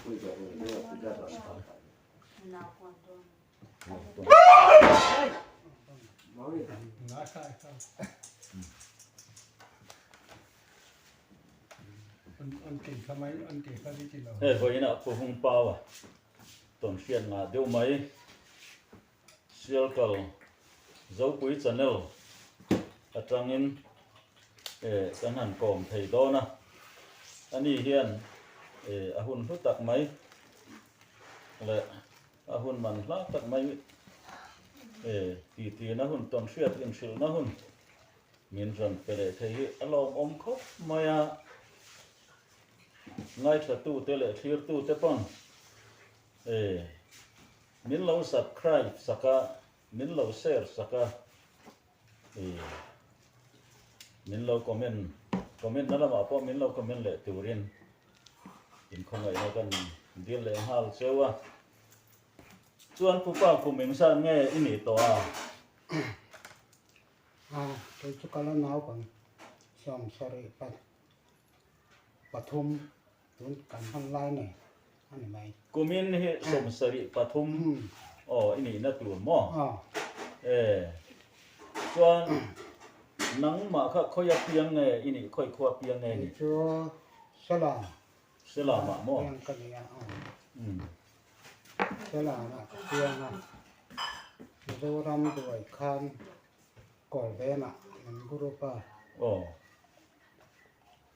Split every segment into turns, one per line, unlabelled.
Hei vawiinah Pu Hung Pau a tawn hriat ngah deuh mai. Sialkal Zopui Channel atangin kan han kawm thei dawn a, ani hian a hun hlu tak mai leh a hun man hla tak mai titi-na hun, tawnhriat inhrilhna hun min rawn pe leh thei hi a lawmawm khawp mai a, ngaithlatute leh thlirtute pawn Min lo subscribe sak a, min lo share sak a, ih min lo comment, comment na lamah pawh min lo comment leh turin inkhawngaihna kan dil leh nghal cheu a. Chuan Pupa kum engzat nge i nih tawh a?
A, kei chu ka la naupang 70 pathum Tun kan hman lai nei a ni mai.
Kumin hi 73 aw i nihna tur maw? E chuan nangmah kha khawi a piang nge i nih khawi khua piang nge i nih?
Kei chu Selam.
Selam ah maw?
Piang ka ni a aw. Selam ah ka piang a, Mizoram buai khan Kawlvemah min group a.
Aw.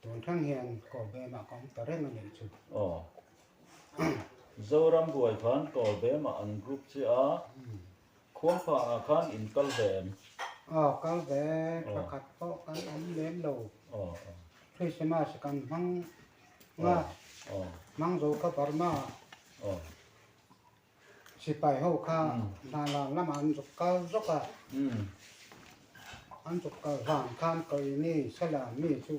Tun thleng hian Kawlbemah ka awm ta reng a nih chu.
Aw. Zoram buai khan Kawlbemah an group che a, Khuangpha ah khan in kal ve em?
Aw, kal ve thla khat pawh kan awm lem lo.
Aw, aw.
Christmas kan hmang nga, hmang zo kha Burma ah.
Aw.
Sipai ho kha hna lamah an zuk kal zawk a, an zuk kal hlan khan Kaini Sela mi chu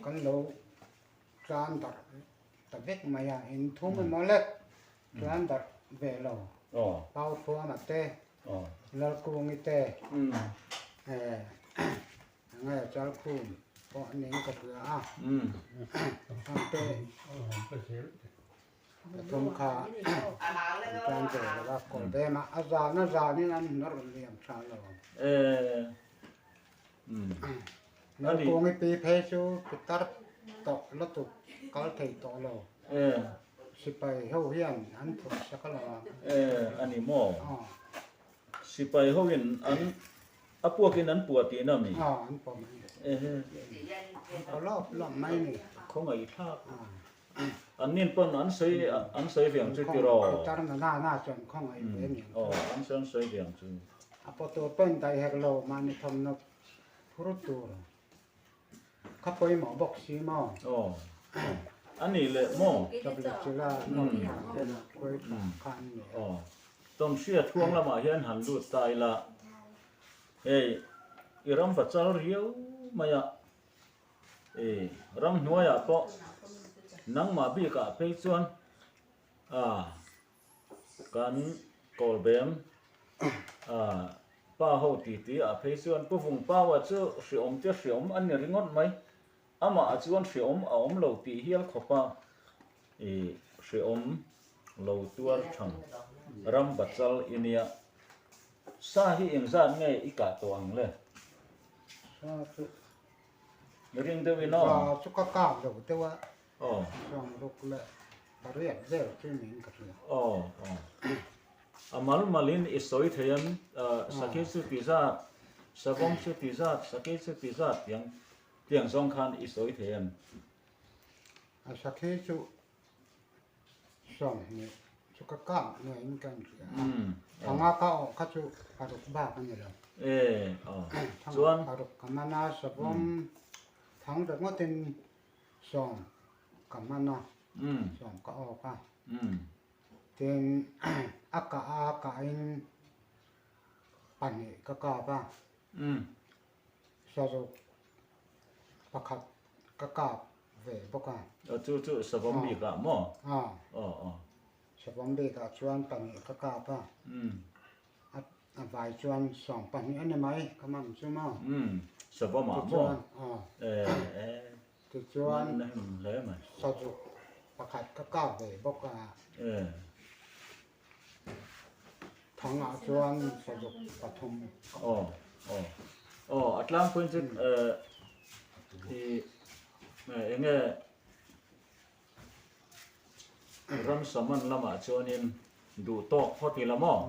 kan lo tlan darh ta vek mai a, in thum emaw lek tlan darh ve lo, Pauthuama te, Lalkungi te, Nge Chalkhum pawh ning ka hria a, hengte pathum kha an tan ve lo a, kawl vem a, a zan a zanin an nawr liam tha lo. Nalkungi pi phei chu pitar tawh lutuk kal thei tawh lo, sipai ho hian an phurh sak a lo ang.
A ni maw? Sipai hoin an a puakin an puah tihna a mi?
Aw, an puah mai.
Ehe.
An puah lawp lawp mai ni.
Khawngaih thlak. An nin pawn an sawi an sawi ve ang chu tiraw?
Pitar na na na chuan khawngaih ve ni ang chu.
Aw, an sawi an sawi ve ang chu.
A pawh tur pawhin daih hek lo, mahni thawmhnaw phur tur. Kha pawimawh bawk si maw?
Aw, a nih leh maw?
Chawp leh chila khawi tha kha an ni a.
Aw, Tawnhriat huang lamah hian han lut ta ila, hei i ram va chal riau mai a, i ramhnuaiah pawh nangmah bikah phei chuan a Kan Kawlbem pa ho titi ah phei chuan Pu Vungpaua chu hriawm te hriawm a ni ringawt mai. Amah ah chuan hriawm a awm lo tih hial khawp a i hriawm lo tuar thang ram bachal i nia. Sa hi engzat nge i kah tawh ang le?
Sa chu
Ring deuh in aw.
Sa chu ka kap lo deuh a.
Aw.
Sawm ruk leh pariat vel chu niin ka hria.
Aw aw. A mal malin i sawi thei em? Sakei chu ti zat, savawm chu ti zat, sakei chu ti zat tiang tiang zawng khan i sawi thei em?
A sakei chu 20 chu ka kap ngeiin ka inhria a. Thanga ka awh kha chu paruk bak a ni lo.
E aw. Chuan.
Paruk ka man a, savawm thang ringawtin Sawm ka hman a, sawm ka awk a. Tin, a kah a kahin pahnih ka kap a, saruk pakhat ka kap ve bawk a.
Chu chu savawm bikah maw?
Aw. Savawm bikah chuan pahnih ka kap a. A vai chuan 12 a ni mai ka man chu maw?
Savawmah maw?
Tichuan,
Tichuan,
sazuk. Pakhat ka kap ve bawk a. Thangah chuan sazuk pathum ka awm.
Aw aw aw a tlangpuiin chu i eng nge ramsa man lamah chuanin duh tawk phawt ila maw?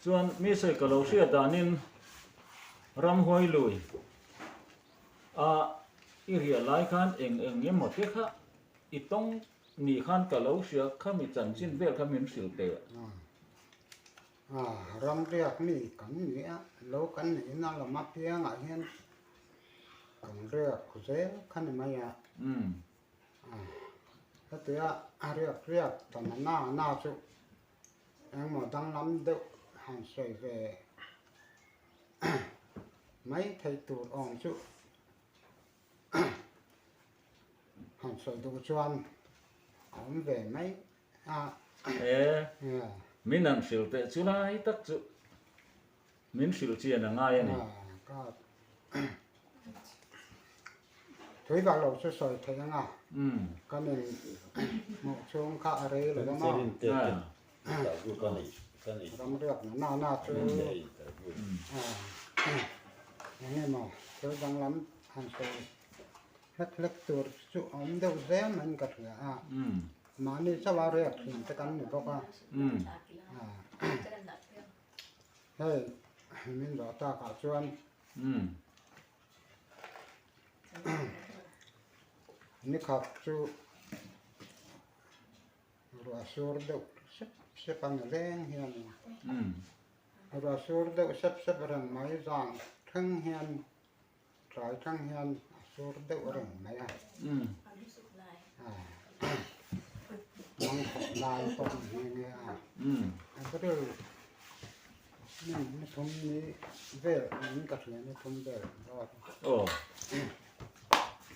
Chuan mi sawi ka lo hriat danin ramhuai lui a i riah lai khan eng eng emaw te kha i tawng Ni khan ka lo hria kha mi chanchin vel kha min hrilh teh.
Ram riak mi kan ni a, lo kan nih na lam apiangah hian kan riak zel kha ni mai a. Hetia a riak riak ta na na na chu engmaw danglam deuh han sawi ve mai theih tur awm chu. Han sawi duh chuan a awm ve mai a.
E, min han hrilh teh chu lai tak chu min hrilh chian a ngai a ni.
Ka tui vak lo chu sawi theih ang a, kan in hmuh chhung kha a rei lo a maw? Ram riak na na na chu eng emaw thil danglam han sawi hlek hlek tur chu a awm deuh zel maiin ka hria a, mahni chauha riak thin te kan ni bawk a, hei min zawh takah chuan nikhat chu. Ruah sur deuh sep sep a ni reng hian ruah sur deuh sep sep reng mai zan thleng hian tlai thleng hian a sur deuh reng mai a mangkhawh lai pawh a ni nghe nghe a April ni thum ni vel niin ka hria ni thum vel dawt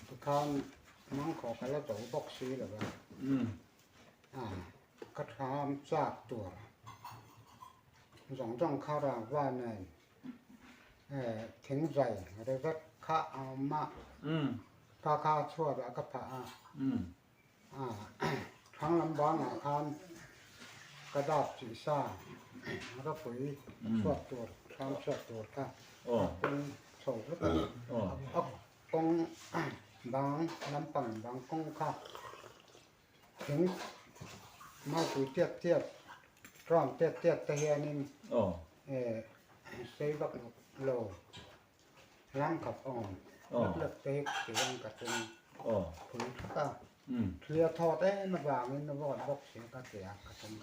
tikhan. Mangkhawh ka la zo bawk si lo va, ka thlam chak tur zawng zawng kha rangva nen thingzai revek kha a awm a, ka kha chhuatah ka phah a, thlang lam bangah khan ka dap chih sa ropui chhuat tur thlam chhuat tur kha a pung chho vek a. Kawng bang lampang bang kawng kha thing maupui tiat tiat round tiat tiat te hianin eh sei vak lo lang khat awm lek lek te hi ti hian ka tum phui thak a thli a thawt em avangin a vawt bawk si ka ti a ka tum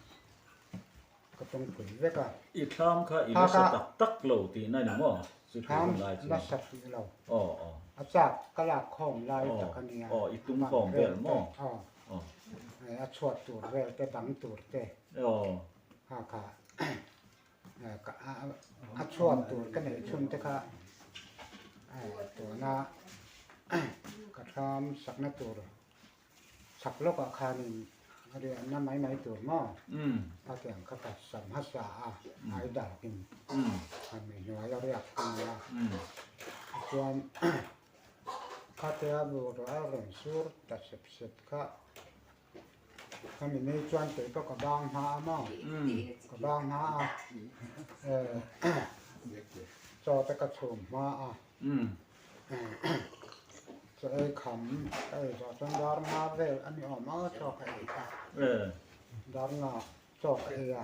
ka tum phui vek a.
I thlam kha i nasa tak tak lo tihna ni maw?
Thlam nasa hrih lo. A chak ka lak khawm lai tak a nia.
Aw, i tum khawm vel maw?
Aw, a chhuat tur vel te, bang tur te. Kha kha a chhuat tur ka neih chhun te kha tuna ka thlam sakna tur Chhak lawkah khanin riahna mai mai tur maw? A tiang kha ka sam hmasa a, ai dakin a mi hnuai a riak ka nei a. Tichuan khatia bur a rawn sur ta sep sep kha, khami ni chuan kei pawh ka bang hma a maw? Ka bang hma a, chaw te ka chhum hma a. Chaw ei kham ka ei zawh chuan dar nga vel a ni awm a chaw ka ei kha dar nga chaw ka ei a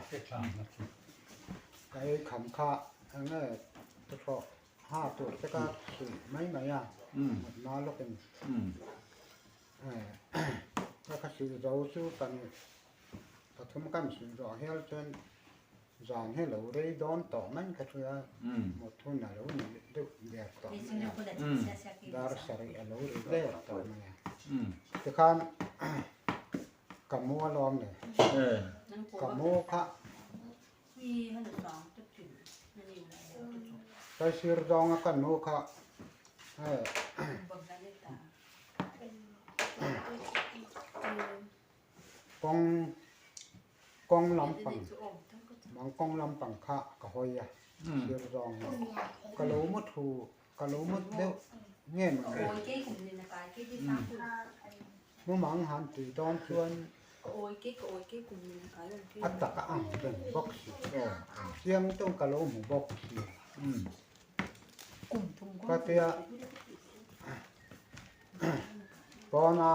ka ei kham kha eng nge tuthawh ha tur te ka suih mai mai a mut hma lawkin ka ka suih zo chu pahnih pathum kan suih zawh hial chuan Zan hi lo rei dawn tawh mai ka hria, mut hun a lo ni deuh der tawh mai a, dar sarih a lo ri der tawh mai a. Tikhan ka mu a lawm le, ka mu kha Saisir zawnga ka nu kha kawng Kawng lampang mang kawng lampang kha ka hawi a sir zawng hi ka lo mu thu ka lo mu deuh nge maw ni. Mumang han tih dawn chuan a tak a ang reng bawk si. Chiang tung ka lo hmu bawk si. Ka tia pawna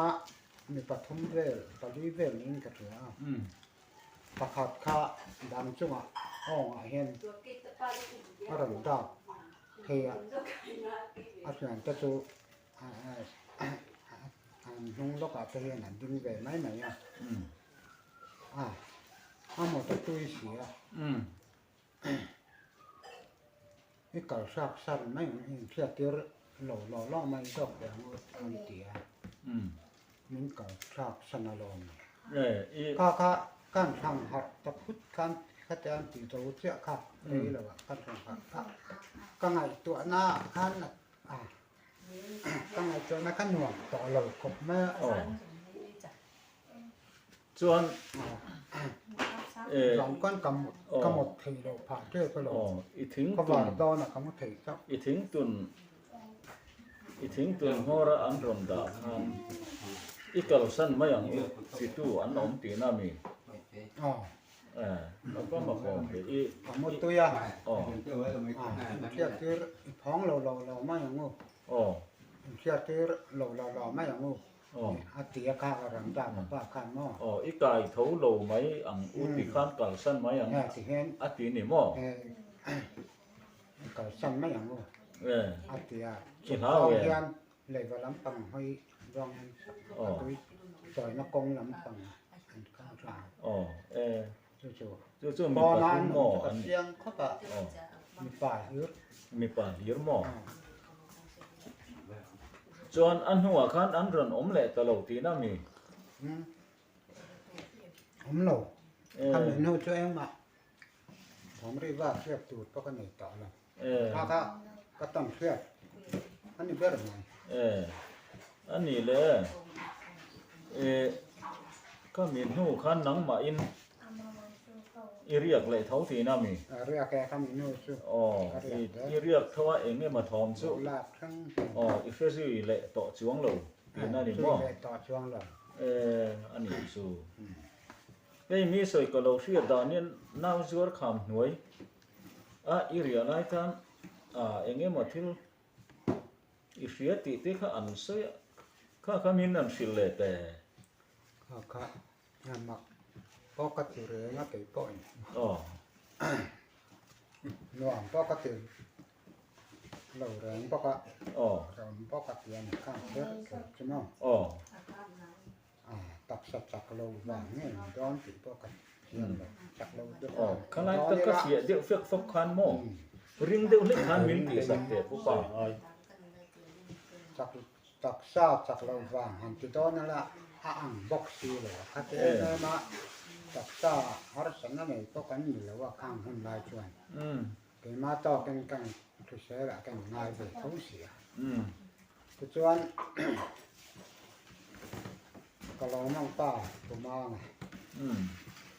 mi pathum vel pali vel niin ka hria a. Pakhat kha dang chungah awngah hian a rawn dak phei a, a thiante chu an hnung lawkah te hian an ding ve mai mai a, a motor tui si a, i kal hrap sar mai ang inhriat tir lo law law mai zawk teh ang u an ti a, min kal hrap san alawm. Kha kha kan hrang harh ta phut khan khate an tih zo chiah kha rei lo ah kan hrang harh kha ka ngaihtuahna ah khan a Ka ngaihtuahna ka nuam tawh lo khawp mai a.
Aw. Chuan eh
Zan khan ka mut ka mut thei loh phah tep a lo.
Aw, i thing
tun. Khawvar dawnah ka mu thei chauh.
I thing tun i thing tun hmawra an rawn dah khan i kalsan mai ang u titu an awm tihna mi?
Aw.
A
mu tui a, inhriat tir i phawng lo lo lo mai ang u, inhriat tir lo lo lo mai ang u a ti a kha a rawn dak a pa khan maw?
Aw, i kai tho lo mai ang u ti khan kalsan mai ang a ti ni maw?
I kalsan mai ang u a ti a, chhukzawng hian leiva lampang hawi zawng hian a tui chawina kawng lampang an kal tha.
Aw e.
Chu chu.
Chu chu mipa hlir maw
an. Chiang khawp a. Mipa hlir.
Mipa hlir maw. Chuan a hnuah khan an rawn awm leh ta lo tihna mi?
Awm lo. Kha mi hnu chu engmah thawm ri vak hriat tur pawh ka nei tawh lo. Kha kha ka tam hriat a ni ber mai.
E a ni le e ka mi hnu khan nangmahin i riak leh tho tihna mi?
A riak e ka mi hnu chu.
Aw i riak tho a eng emaw thawm chu aw i hre zui leh tawh chuang lo tihna ni maw?
Zui leh tawh chuang lo.
E a ni chu. Hei mi sawi ka lo hriat danin nau zuar kham hnuai A, i riah lai khan a eng emaw thil i hria tih te kha an sawi a, kha kha min an hrilh leh teh.
Kha kha a mak pawh ka ti reng a kei pawhin.
Aw.
Nuam pawh ka ti lo reng bawk a.
Aw.
Ram pawh ka ti a ni kha kher kher chu maw.
Aw.
A taksa chak lo vang nge ni dawn tih pawh ka thiam lo, chak lo deuh
Aw, khalai ka ka fiah deuh fek fawk khan maw? Ring deuh hlek khan min tih sak teh pu pa.
Chak taksa chak lo vang han ti dawn ala a ang bawk si lo a, kha ti em em a taksa harsatna nei pawh kan ni lo a khang hun lai chuan keimah tawkin ka hrisel ah ka inngai ve tho si a. Tichuan ka lo mang pa pu Manga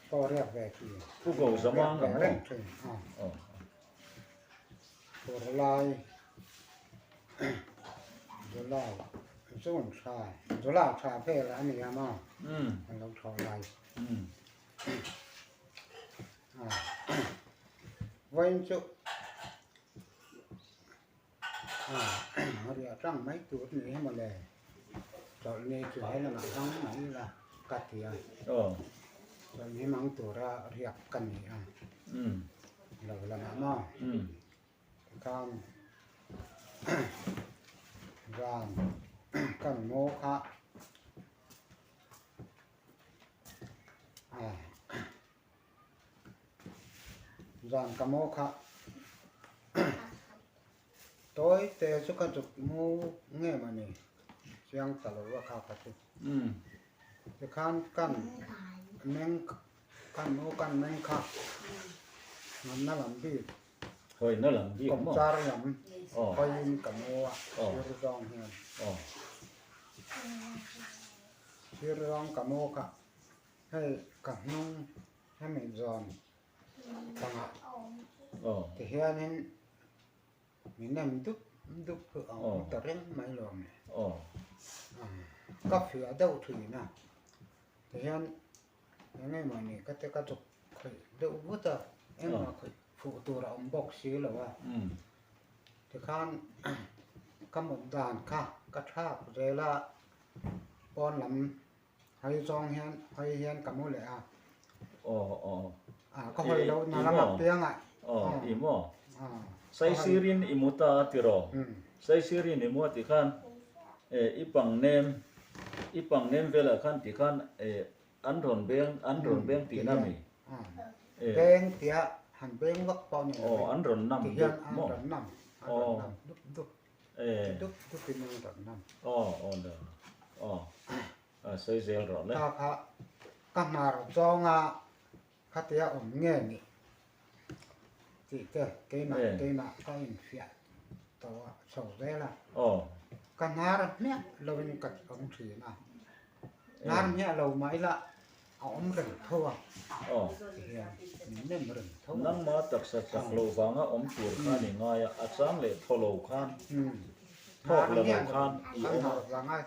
pawh riak ve thin.
Pu Go za Manga maw?
Reng thin a. Fur lai July June tha July tha vel a ni a maw? An lo thaw lai. Vawiin chu A riah tlang mai tur ni hi mawle chawlhni chu he lamah hmang mai ila ka ti a chawlhni hmang tura riak ka ni a lo lamah maw tikhan zan kan maw kha a. Zan ka maw kha tawi te chu ka zuk mu nge maw ni chiang ta lo a kha kha chu tikhan kan meng kan mu kan meng kha nganna lam bik kawmchar lam hawiin ka mu a thir zawng hian thir zawng ka mu kha. Hei ka hnung hemi zawn pangah ti hianin min en dup dup chu a awm ta reng mai lo ang. Ka fiah deuh thin a, tihian eng nge mawni ka te ka chuk khawih deuh vut a, engmah khawih fuh tur a awm bawk si lo a. Tikhan ka mut dan kha ka thlak zel a, pawn lam hawi zawng hian hawi hian ka mu leh a. Ka hawi loh na lam apiang ah.
Saisirin i mu ta a tiraw? Saisirin i mu a tih khan i pang nem i pang nem velah khan tih khan an rawn beng an rawn beng tihna mi?
Beng tia han beng vak pawh ni
lo an rawn nam
dup maw? An rawn nam an rawn nam dup dup dup dup in an rawn nam.
Aw aw le aw a sawi zel rawh le.
Kha kha ka hnar zawnga Khatia awm nge ni tih te keimah keimah ka infiah tawh a chho zel a. Ka hnar hmiah lovin ka awm thin a, hnar hmiah lo mah ila a awm reng tho a tihian min nem reng tho a.
Nangma taksa chak lo vanga awm tur kha ni ngai a, a chang leh thaw lo khan, thawk la lo khan i awm a,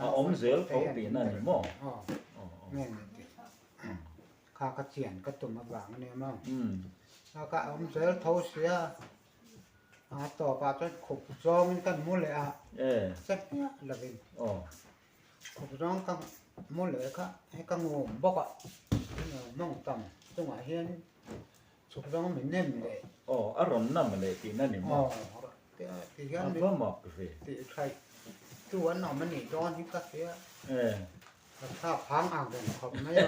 a awm zel tho tihna ni maw?
Kha ka chian ka tum avang a nia maw? Kha ka awm zel tho sia, a tawpah chuan khup zawngin kan mu leh a, che hmiah lovin khup zawng ka mu leh kha hei ka ngum bawk a, mawng tam chungah hian chhuk zawng min nem leh.
Aw, a rawn nam leh tihna ni maw? A va mak ve.
Tih thaih tu an awm a nih dawn hi ka hria. Ka thlak phang ang reng khawp mai a.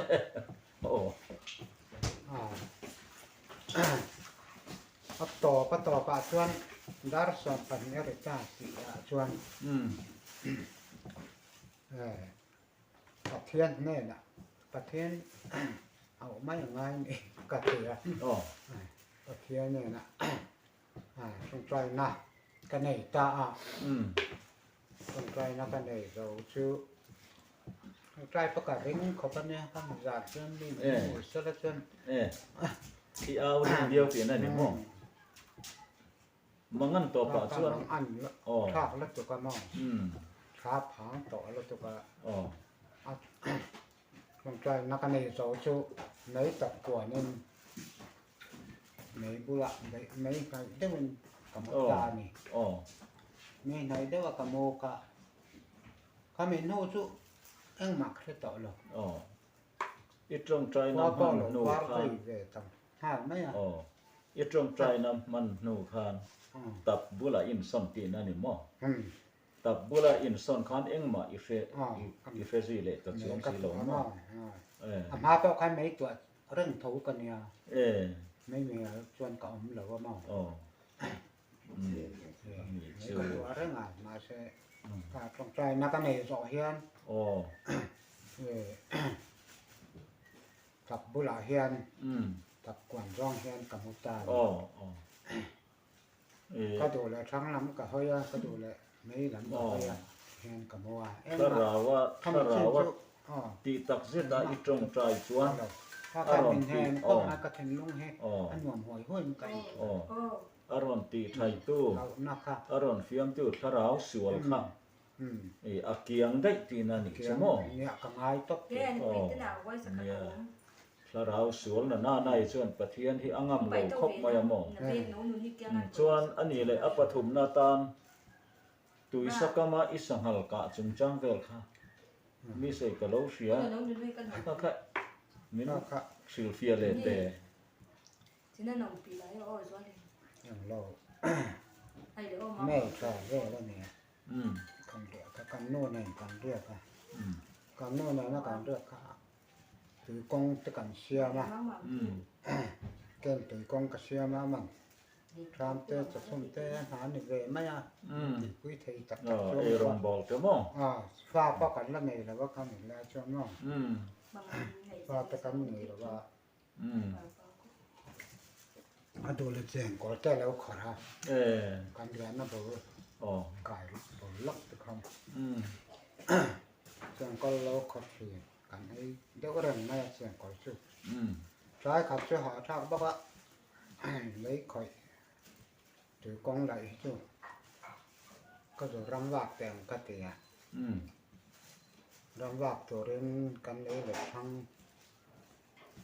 A tawp a tawpah chuan dar 12 a ri ta tih ah chuan Pathian hnenah Pathian auh mai a ngai ni ka ti a. Pathian hnenah tawngtaina ka nei ta a. Tawngtaina ka nei zo chu tawngtai pawh ka ring khawp a nia ka zan chuan mi min hmu sela chuan
I au ring viau tihna ni maw? Mangan tawp ah chuan
Mangan thlak lutuk a maw? Thla phang tawh lutuk a tawngtaina ka nei zo chu mei tak kuanin Mei bulah mei hnaih deuhin ka mu ta a ni. Mei hnaih deuha ka mu kha khami hnu chu engmah ka hre tawh lo.
I tawngtaina hman hnu khan
nghal mai a.
I tawngtaina hman hnu khan tap bulah insawn tihna a ni maw? Tap bula insawn khan engmah i hre i hre zui leh ta chuang si lo maw?
A hma pawh khan mei tuah reng tho ka nia. Mei mei ah chuan ka awm lo a maw? Mei ka tuah reng a, mahse ka tawngtaina ka nei zawh hian tap bulah hian tap kuan zawng hian ka hmu ta a ni. Ka duh leh thlang lam ka hawi a, ka duh leh mei lam ka hawi a, hian ka mu a.
Thlaraua, thlaraua tih tak zet a i tawngtai chuan a rawn ti, aw, aw, a rawn tih thaitu, a rawn fiamtu thlarau sual kha a kiang daih tihna a nih chu maw? Aw, nia. Thlarau sual na nanai chuan Pathian hi a ngam lo khawp mai a maw? Chuan a nih leh a pathumna atan tuisakama i sanghal kah chungchang vel kha mi sawi ka lo hria kha kha min hrilhfiah leh teh.
Tui kawng te kan siam a, ken tui kawng ka siam a man ram te chawchhum te hna ni ve mai a tihpui thei tak tak chu
Ei rawngbawl te maw?
Fa pawh kan la nei lo a kha min lai chuan maw fa te kan nei lo a a duh leh cheng kawr te a lo khawrh a kan riahna bul kai bul lawk te kha cheng kawl lo khawrh thin. Kan ei deuh reng mai a chiang kawr chu. Tlai khat chu hah thlak bawk a, lei khawih tui kawng laih hi chu ka zu ram vak teh ang ka ti a. Ram vak turin kan lei leh thlang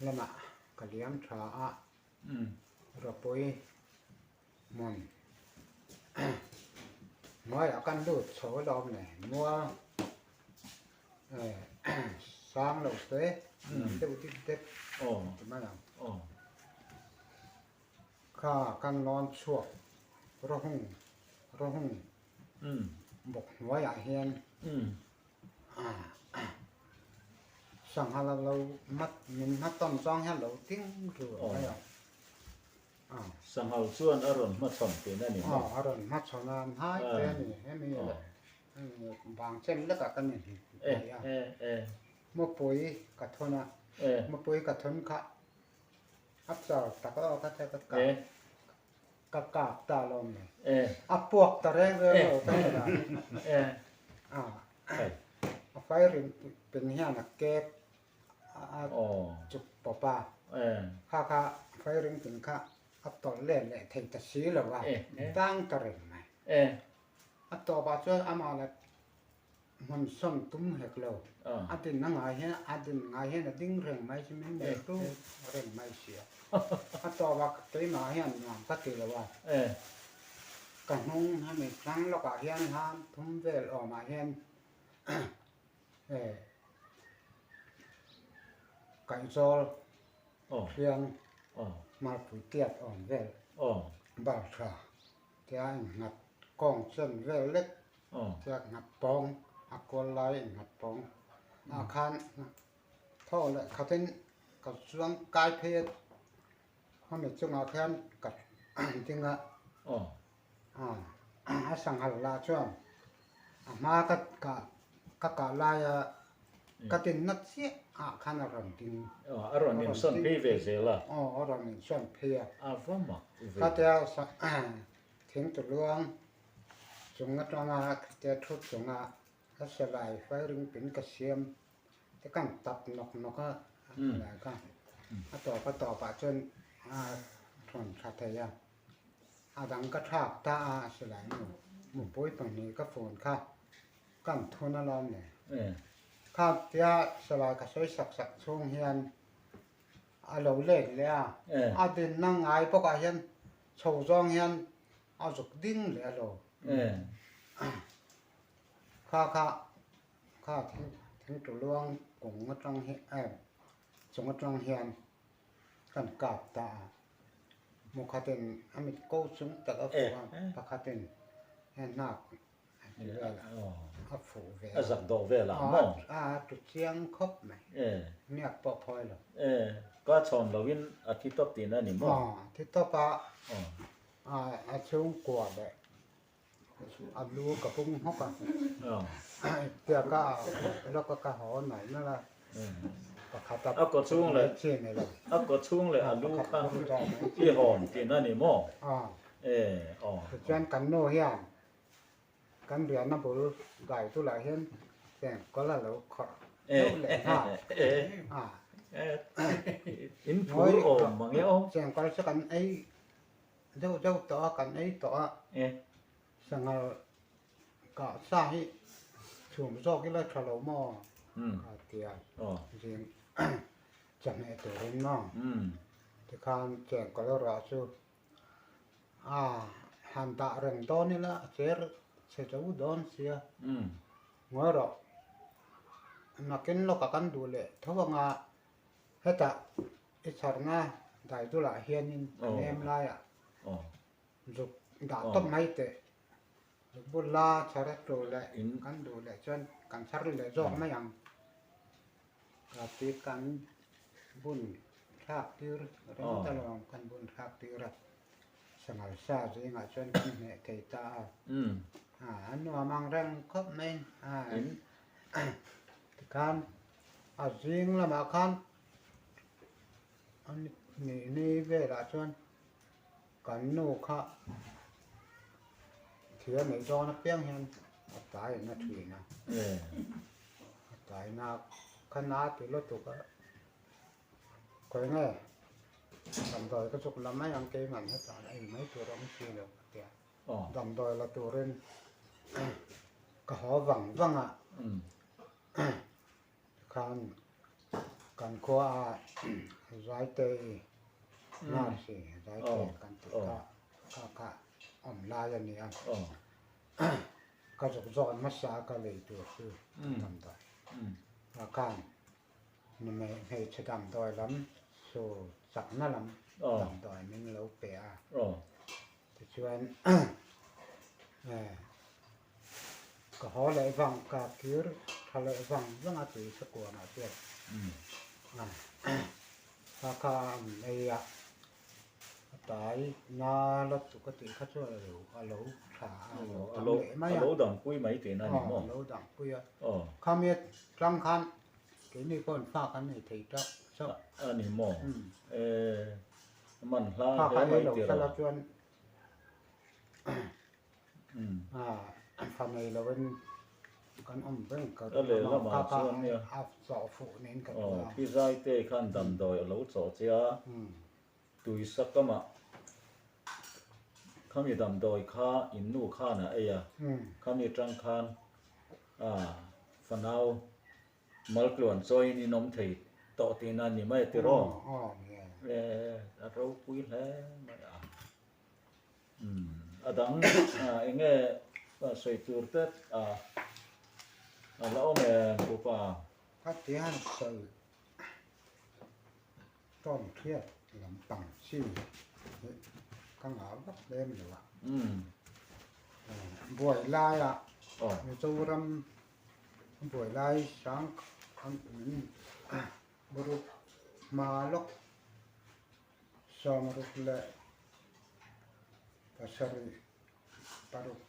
lamah ka liam tha a, ropui hmun hnuaiah kan lut chho alawm le mua sang lo te deuh dip dep ti mai ang. Kha kan lawn chhuak rawhung rawhung bawk hnuaiah hian sangha la lo mat min hmatawn zawng hian lo ding rur mai a.
Sanghal chuan a rawn hmachhawn tih a ni maw?
A rawn hmachhawn a, hnai te a ni hemi leh vang chen lekah kan inhmu a. Mawpui ka thawn a, mawpui ka thawn kha A char tak a ka che ka kap ka kap ta lo mi a puak ta reng reng lo ka che dan a a firing pin hian a kek a chuk pawp a kha kha firing pin kha a tawlh let leh thei ta si lo a tang ta reng mai a tawpah chuan amah leh Hmun sawn tum hek lo. A din a ngai hian a din ngai hian a ding reng mai chu min nei tu reng mai sia. A tawp a keimah hian nuam ka ti lo a. Ka hnung hemi tlang lawkah hian hlam thum vel awmah hian kaihzawl hriang hmarpui tiat awm vel bar tha tia innghat kawng chen vel lek Chiah nghat pawng a kual lai in nghat pawng ah khan thaw leh khatin ka chuang kai phei a hemi chungah khian ka ding a a sanghal lah chuan a hma ka kah ka kah laia ka tinna chiah ah khan a rawn ding
a rawn insawn phei ve zel a
aw a rawn insawn phei a
a va mak ve
khatia thing tuluang Chung atanga te thu chunga ka silai firing pin ka siam te kan tap nawk nawk a, a silai kha a tawp a tawpah chuan a thawn tha thei a, a dang ka thlak ta a a silai nu mupui pahnih ka phone kha kan thun alawm le. Kha tia silai ka sawi sak sak chhung hian a lo let leh a, a dinna ngai bawkah hian chho zawng hian a zuk ding leh a lo. Kha kha kha thing thing tu luang kung atang hi eh chung atang hian kan kap ta a mukhatin a mit ko chung tak a fuh a pakhatin he hnak a fuh ve
a zak dawh vel ah maw
a tu chiang khawp mai hniak pawh phawi lo
ka chhawn lo in a thi tawp tihna a ni maw
a thi tawp a a chhungkua leh a lu ka pung hawk a tia ka lawk a ka haw nalh nalh a pakhat
a kaw chhung leh a kaw chhung leh a lu kha i hawn tihna a ni maw
tichuan kan nu hian Kan riahna bul gai bulah hian cheng kawl a lo khawrh deuh leh nghal a.
In phur awm mang e aw.
Cheng kawl chu kan ei deuh deuh tawh a, kan ei tawh a. Sanghal kah sa hi chhum zawk ila tha lo maw ka ti a. Zing chawhmeh turin maw tikhan cheng kawl erawh chu A han dah reng dawn ila a cher chhe zo dawn sia. Ngawi rawh. Nakin lawkah kan duh leh tho anga hetah i chharna dai dulah hianin a nem laiah zuk dah tawp mai teh. Zuk bula chhar a tul leh kan duh leh chuan kan chhar leh zawk mai ang. Ka ti kan bun thlak tir reng ta lo ang kan bun thlak tir a sanghal sa zingah chuan kan hneh thei ta a a a nuam ang reng khawp mai a tikhan a zing lamah khan a ni ni velah chuan kan nu kha thil a neih dawn apiang hian a tlai in a thin a a tlai na kha na ti lutuk a khawi nge damdawi ka chuk la mai ang keimah hetah ei mai tur a awm si lo ka tia damdawi la turin ka haw vang vang a. Khan kan khua a Zaitei nurse Zaitei kan tih kha kha kha awm lai a ni a. Ka zuk zawn hmasa a ka lei tur chu damdawi a khan hmeichhe damdawi lam chu chakna lam damdawi min lo pe a. Tichuan ka haw leh vang ka kir tha leh vang vang a tui sa kuanah chuan kha kha an ei a, a tai na la chu ka tih kha chuan a lo tha a, a lo dam leh mai a.
A lo dam pui mai tihna a ni maw?
Aw a lo dam pui a. Khami atang khan keini pawh fa kan nei thei teuh chauh.
A ni maw? Man hla hle mai tih rawh.
Chuan fa nei lovin kan awm reng ka
A lehlamah chuan nia
a chawh fuh niin ka hria.
Aw phizai te khan damdawi a lo chawh che a, tuisa kamah khami damdawi kha in nu khan a ei a, khami atang khan fanau Maltluan chawiin in awm thei tawh tihna a ni mai a tiraw? E, a ropui hle mai a. A dang eng nge sawi tur te a la awm em pupa?
Ka ti han sawi tawng hriat lampang chi hi ka ngah vak lem lo a. Buai laia Mizoram Buai lai sang ruk hma lawk sawmruk leh pasarih paruk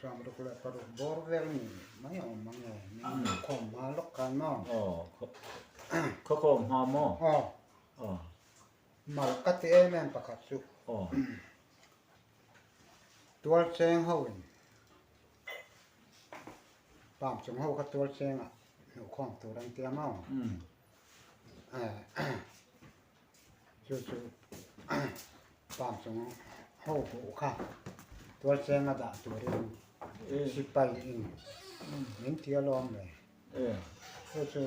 sawmruk leh paruk bawr vel ni mai a awm ang e min khawm hma lawk khan maw
khaw khawm hma maw
aw mal ka ti em em pakhat chu tual cheng ho in Pam chung ho kha tual chengah hnuhkhawm tur an tia maw? Chu chu pam chung ho buh kha tual chenga dah turin sipai in min ti alawm le. Chu chu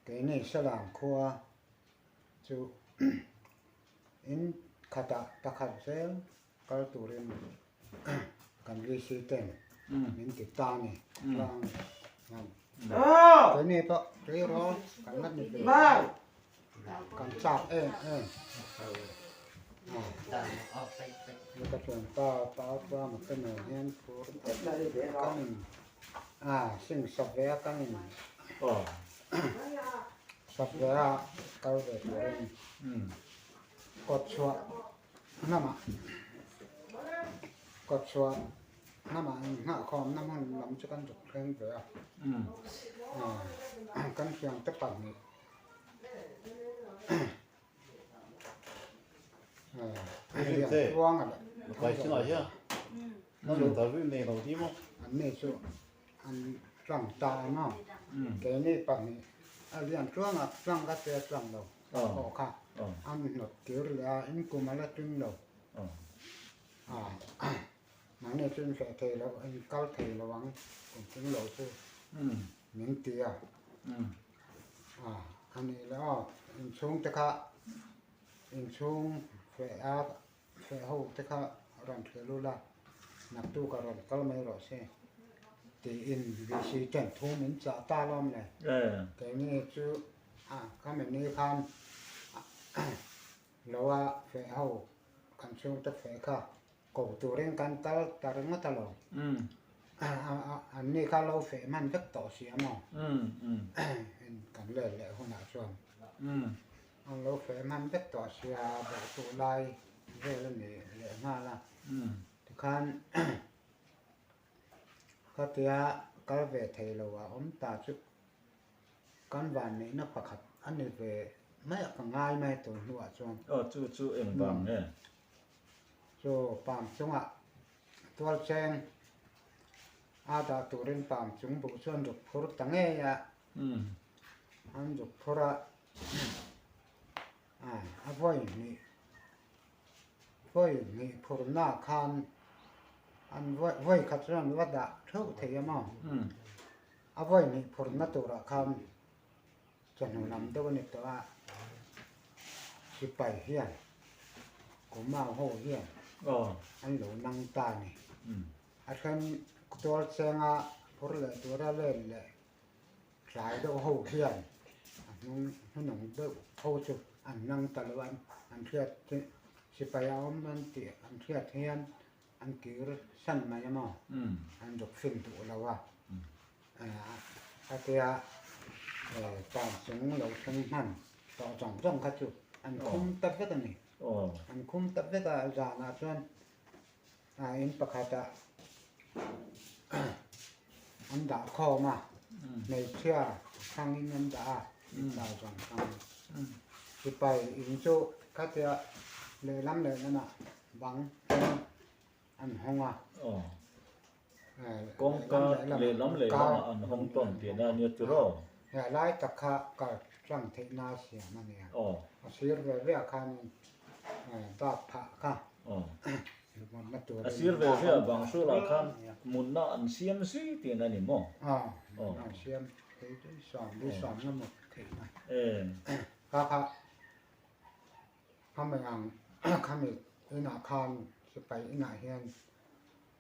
keini Salam khua chu in khatah pakhat zel Kal turin kan VC ten min ti ta a ni. Tlang keini pawh tleirawl kan la ni ve kan chak em em. Ka thianpa pa pa mate nen hian phur kan in sing sawp ve a kan in sawp ve a kal ve turin kawt chhuah Hnamah kawtchhuah hnamah inngahkhawmna hmun lam chu kan zuk thleng ve a, kan thiante pahnih Liantluanga leh Anni chu an tlang ta a maw keini pahnih a Liantluanga tlang ka tia tlang lo. Pawh kha an hnawt tir leh a, in kum a la tlin lo. Mahni chu in feh thei lo, in kal thei lo ang kum tling lo chu min ti a. A nih leh aw, inchhung te kha inchhung feh a feh ho te kha rawn thlir ula, naktuk a rawn kal mai rawh se tiin VC ten thu min chah ta alawm le. Keini chu ka mini khan lo a feh ho kan chhungte feh kha ko turin kan kal ta ringawt alawm. Anni kha lo feh hman vek tawh si a maw? Kan let leh hunah chuan. An lo feh hman vek tawh sia bawhtuh lai vel a ni leh nghal a tikhan khatia kal ve thei lo a awm ta chu kan vanneihna pakhat a ni ve mai a ka ngai mai tun hnuah chuan.
Aw chu chu eng vang nge?
Chu pam chungah tual cheng a dah turin pam chung buh chu an ruk phur ta ngei a an ruk phur a. A vawi hnih vawi hnih phurna khan an vawi khat chuan an va dah theuh thei a maw? A vawi hnih phurna turah khan chawhnu lam deuh a ni tawh a, sipai hian Kumau ho hian an lo nang ta a ni. A then tual chenga phur leh tura len leh tlai deuh ho hian a hnung hnunung deuh ho chu an nang ta lo a, an hriat sipai a awm an tih an hriat hian an kir san mai a maw an dawp fin duh lo a khatia tan chung lo thleng hman tawh zawng zawng kha chu an khum ta vek a ni an khum ta vek a zanah chuan in pakhatah an dah khawm a hmeichhia hrangin an dah a mipa zawng hrangin sipai in chu khatia lehlam lehlamah Bang kawng an hawng a.
Aw. Kawngka lehlam lehlamah an hawng tawn tih na ania tiraw?
He lai tak kha kar tlang theihna a siam a nia.
Aw.
A sir ve ve ah khanin dap phah kha mutna turin.
A sir ve ve ah bang hrulah khan mutna an siam zui tih na ni maw?
Aw, mutna an siam thei sawm, sawmna mut theihna.
E.
Kha kha Khami ang khami inah khan sipai inah hian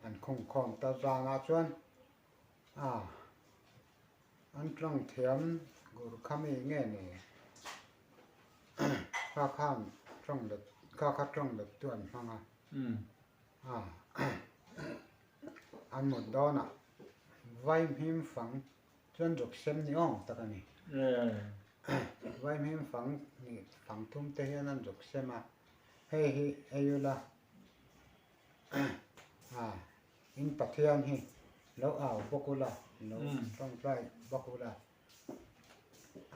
an khung khawm ta zanah chuan a an tawng thiam gur khami nge ni kha khan tawng let kha kha tawng let tu an hmang a a an mut dawnah vaimhim fang Chuan ruk sem ni awm tak a ni. Vaimhim fang nih fang thum te hian an ruk sem a, hei hi ei ula a in Pathian hi lo au bawk ula, lo tawngtai bawk ula,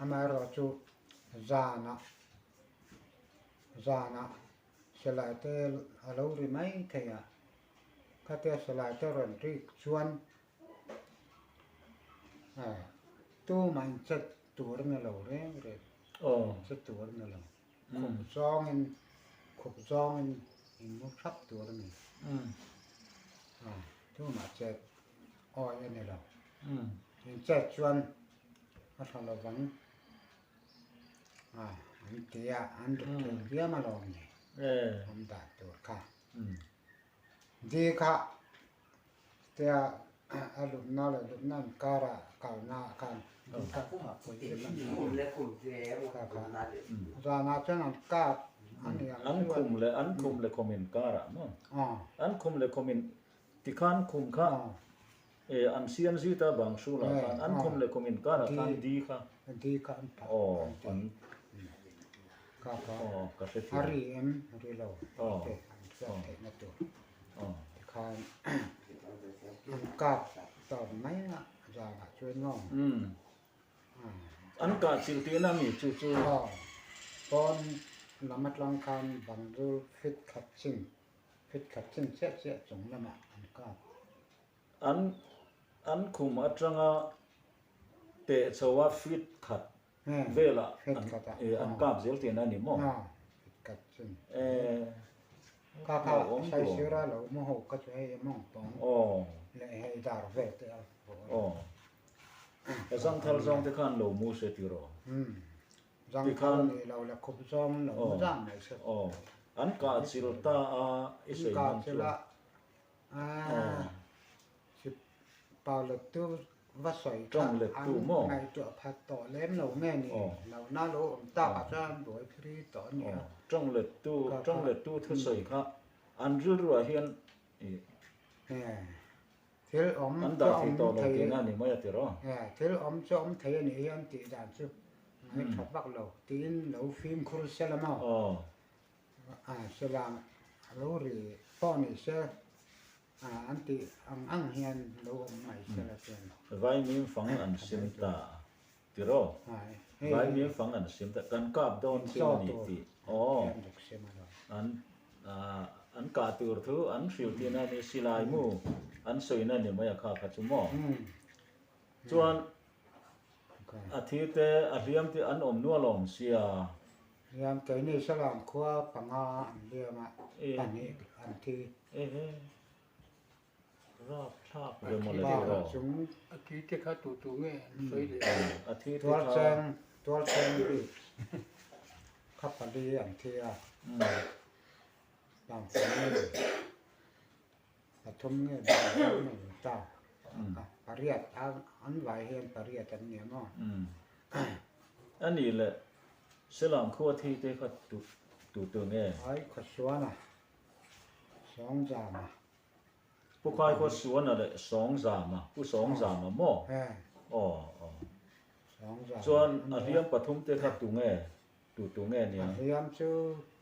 amaherawh chu zanah zanah silai te a lo ri mai thei a, khatia silai te rawn rik chuan Tumah in chet tur a ni lo reng reng, chet tur a ni lo. Khup zawngin, khup zawngin in mu thap tur a ni. Tumah chet awi a ni lo. In chet chuan a tha lovang an ti a, an ri thei viau alawm ni awm dan tur kha. Di kha Tia a lutna leh lutna inkarah kalna ah khan zanah chuan an kap a ni ang
An khum leh an khum leh khum inkarah maw? An khum leh khum in tikhan khum kha e an siam zui ta bang hrulah khan an khum leh khum inkarah khan di kha
di kha an phah
aw an
kha kha
aw ka hrethiam
a ri em ri lo te an hriat theihna tur. Tikhan an kap tawn mai a zanah chuan maw.
An kah chilh tihna mi chu chu.
Aw, pawn lam atang khan banzul fit khat chin, fit khat chin chiah chiah chung lamah an kap.
An an khum atanga teh chho a fit khat velah an kap zel tihna a ni maw?
Aw, fit khat chin. Kha kha saisira lo mu ho kha chu hei mawng pawng leh hei dar vel te a bawh a.
Aw. Ka zangthal zawng te khan lo mu se tiraw?
Umm. Zangthal nih lo leh khup zawng an lo mu zan mai se.
Aw. An kah chil ta a i sawi hman chu.
An kah chil a. Aaa. Paulettu va sawi kha an ngaihtuah phat tawh lem lo nge ni? Lohna lo awm tak ah chuan an buai phiri tawh a ni a.
Tawnglettu, tawnglettu thusawi kha an rilruah hian
thil awm
an dah thei tawh lo tihna a ni mai a ti rawh.
Thil awm chu awm thei a nih hi an tih dan chu ngaihṭha vak lo tiin lo fimkhur se la maw? Sela lo ri pawh ni se. An tih ang ang hian lo awm mai se la chuan.
Vaimim fang an sim ta tiraw? Vaimim fang an sim ta kan kap dawn chu a ni tih aw an an kah tur thu an hrilh tihna a ni silai mu an sawina ni mai a kha kha chu maw? Chuan a thi te a hliam te an awm nual awm sia.
Hliam keini salam khua panga an hliam a pahnih an thi.
Rapthlak ve mawle tih rawh.
A thi te kha tu tu nge an sawi leh a?
A thi te kha.
Tualcheng Tualcheng bik kha pali an thi a. Bangcheng mi pathum nge bangcheng nge ni ta. Pariat an vai hian pariat an ni maw?
A nih leh Selam khua thi te kha tu tu nge?
Ai Khawsuana Sawngzama.
Pu Kai khaw Suana leh Sawngzama, Pu Sawngzama maw? Aw aw. Chuan a hliam pathum te kha tu nge? Tu tu nge nia?
A hliam chu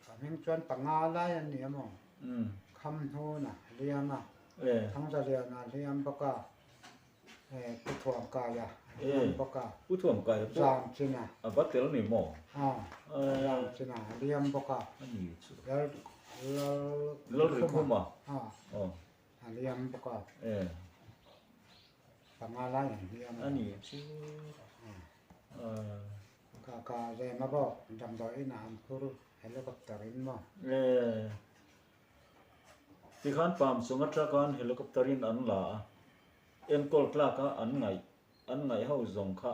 a hming chuan panga lai an ni a maw? Kham hnuna hliam a, Thangzaliana hliam bawk a, Pu Thuamkaia hliam bawk a,
Pu Thuamkaia pawh
Zamchina
a va tel ni maw?
Aw, Zamchina hliam bawk a, Lal
Lalrikhuma
aw a hliam bawk a, panga lai an hliam
a ni chu.
Ka ka zem a bawk damdawi inah an phur helicopter in maw?
Tikhan Palm chung atanga helicopter in an la a, enkawl tlak a an ngaih an ngaih ho zawng kha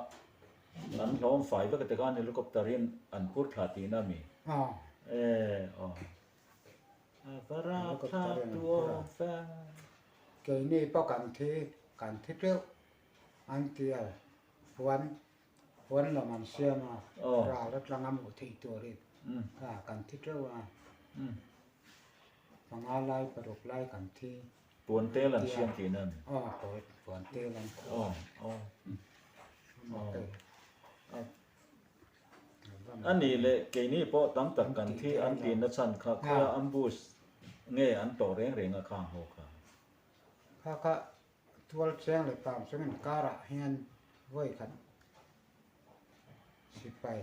an hlawm fai vek a tikhan helicopter in an phur thla tihna a mi? E aw. A va rap thlak tu awm fe.
Keini pawh kan thi kan thi teuh an ti a puan puan lam an siam a ral atanga hmuh theih turin kan thi teuh a. Panga lai paruk lai kan thi.
Puan tel an siam tih nan.
Aw puan tel an khuh.
Aw aw. A nih leh keini pawh tam tak kan thi an tih na chhan kha khawiah ambush nge an tawh reng reng a khang ho kha.
Kha kha tual cheng leh pam chung inkarah hian vawi khat Sipai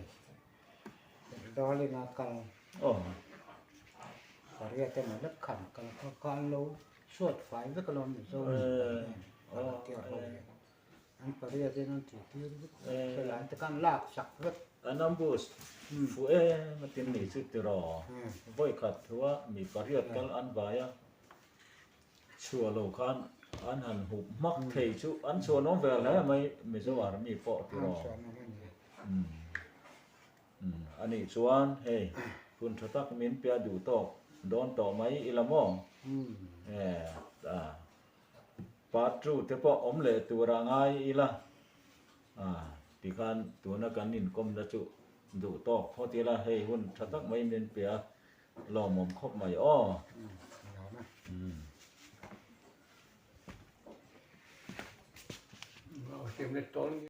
Darling a kal pariat emaw lek khan kal kha kha an lo chhuat fai vek alawm Mizo sipai hian volunteer ho hian an pariat in an tih tir vek silai te khan lak sak vek.
An ambush fuh em a tin nih chu tiraw vawi khat thua mi pariat kal an vai a. Chhuah lo khan an han hup hmak thei chu an chhuah nawm ve hle mai Mizo Army pawh tiraw. A nih chuan hei hun tha tak min pia duh tawk dawn tawh mai ila maw? Part two te pawh awm leh tur a ngai ila tikhan tuna kan inkawmna chu duh tawk phawt ila hei hun tha tak mai min pia Lawmawm khawp mai aw.
Siam let tawn.